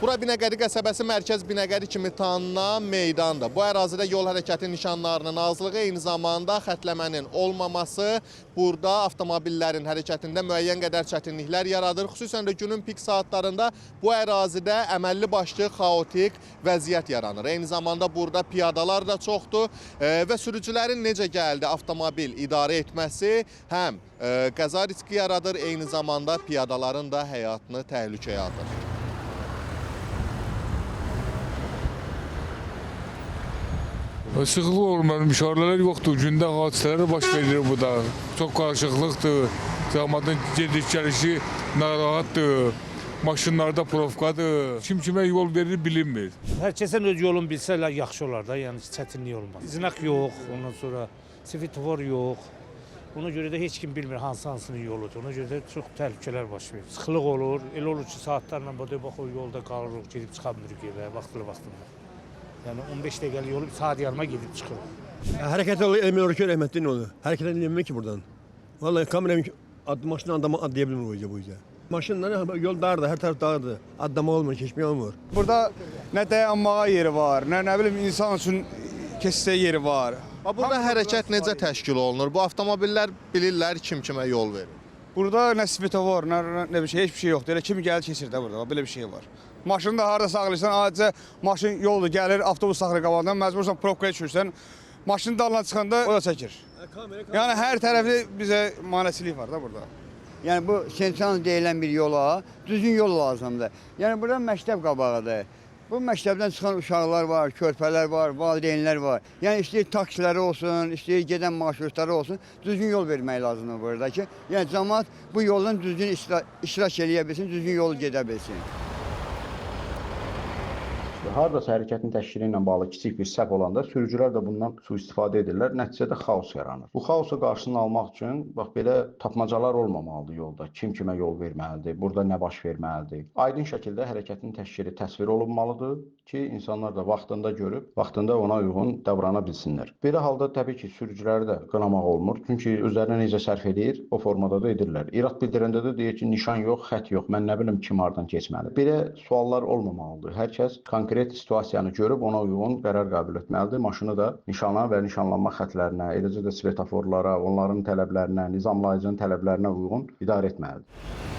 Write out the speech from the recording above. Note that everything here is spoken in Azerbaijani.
Bura Binəqədi qəsəbəsi mərkəz Binəqədi kimi tanınan meydandır. Bu ərazidə yol hərəkəti nişanlarının azlığı, eyni zamanda xətləmənin olmaması burada avtomobillərin hərəkətində müəyyən qədər çətinliklər yaradır. Xüsusən də günün pik saatlarında bu ərazidə əməlli başlı xaotik vəziyyət yaranır. Eyni zamanda burada piyadalar da çoxdur və sürücülərin necə gəldi avtomobil idarə etməsi həm qəza riski yaradır, eyni zamanda piyadaların da həyatını təhlükəyə atır. Sıxlıq olur mənim, işarələr yoxdur. Gündə hadisələr baş verir burada. Çox qarışıqlıqdır. Cəmaatın gediş gəlişi narahatdır. Maşınlarda provkadır. Kim kimə yol verir bilinmir. Hər kəsin öz yolunu bilsələr yaxşı olar da, yəni çətinlik olmaz. Znak yox, ondan sonra svetofor yox. Ona görə də heç kim bilmir hansı hansının yoludur. Ona görə də çox təhlükələr baş verir. Sıxlıq olur, elə olur ki, saatlarla burada bax o yolda qalırıq, gedib çıxa bilmirik evə vaxtlı vaxtında. Yəni 15 dəqiqəlik yolu bir saat yarıma gedib çıxırıq. Hareket elmiyor ki rahmetli oldu. Hareket edilmiyor ki buradan. Vallahi kamera maşından adama atlayabilir bu yüzden bu yüzden. Maşından yol dardı, her taraf dardı. Atlama olmuyor, geçme olmuyor. Burada nə dayanmağa yeri var, nə bilim insan üçün keçsə yeri var. Ha, burada hərəkət necə təşkil olunur? Bu avtomobillər bilirlər kim kimə yol verir. Burada nə svetofor, nə bir şey, heç bir şey yoxdur. Elə kim gəlir keçir də burada, bax, belə bir şey var. Maşını da harda saxlayırsan, adicə maşın yoldur, gəlir, avtobus saxlayır qabağından, məcbursan probkaya düşürsən. Maşını dalına çıxanda o da çəkir. Yəni hər tərəfli bizə maneçilik var da burada. Yəni bu sentral deyilən bir yola düzgün yol lazımdır. Yəni bura məktəb qabağıdır. Bu məktəbdən çıxan uşaqlar var, körpələr var, valideynlər var. Yəni istəyir taksiləri olsun, istəyir gedən marşrutları olsun, düzgün yol vermək lazımdır burada ki, yəni cəmaət bu yoldan düzgün iştirak eləyə bilsin, düzgün yol gedə bilsin. Hardasa hərəkətin təşkili ilə bağlı kiçik bir səhv olanda sürücülər də bundan sui-istifadə edirlər, nəticədə xaos yaranır. Bu xaosu qarşısını almaq üçün bax belə tapmacalar olmamalıdır yolda. Kim kimə yol verməlidir, burada nə baş verməlidir. Aydın şəkildə hərəkətin təşkili təsvir olunmalıdır ki, insanlar da vaxtında görüb, vaxtında ona uyğun davrana bilsinlər. Belə halda təbii ki, sürücüləri də qınamaq olmur. Çünki özlərinə necə sərf eləyir, o formada da edirlər. İrad bildirəndə də deyir ki, nişan yox, xətt yox, mən nə bilim kim hardan keçməli. Belə suallar olmamalıdır. Hər kəs konkret situasiyanı görüb ona uyğun qərar qəbul etməlidir. Maşını da nişana və nişanlanma xətlərinə, eləcə də svetoforlara, onların tələblərinə, nizamlayıcının tələblərinə uyğun idarə etməlidir.